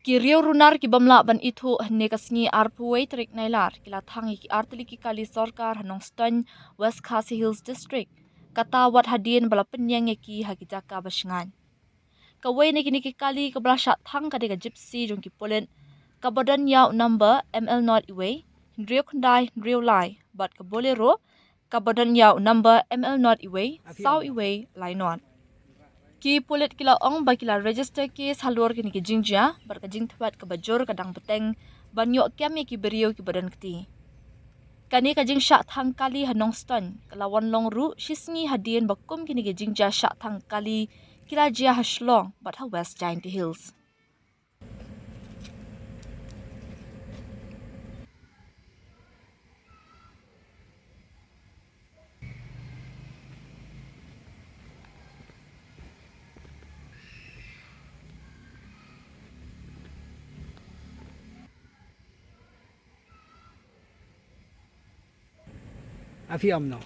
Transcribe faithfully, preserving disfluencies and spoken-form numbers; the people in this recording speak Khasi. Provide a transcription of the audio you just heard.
Ki riew runar ki bym lah ban ithuh hynne ka sngi arphew wei tarik Nailar ki la thang ïa ki artylli ki kali sorkar ha Nongstoiñ, West Khasi Hills District, kata wat hadien ba la pynïeng ïa ki ha ki jaka ba shngaiñ. Kawei na kine ki kali kaba la shah thang ka dei ka Gypsy jong ki pulit, kaba don ïa u number M L not iwei, hynriew khyndai hynriew lai, bad ka Bolero, kaba don ïa u number M L not iwei, saw iwei lai not. Ki pulit ki la ong ba ki la register case halor kine ki jingjia, bad ka jingthwet kaba jur ka dang bteng ban ïoh kem ïa ki briew kiba don kti. Kane ka jingshah thang kali ha Nongstoiñ ka la wan long ruh shi sngi hadien ba kum kine ki jingjia shah thang kali ki la jia ha Shillong bad ha West Jaintia Hills. A phi ym no.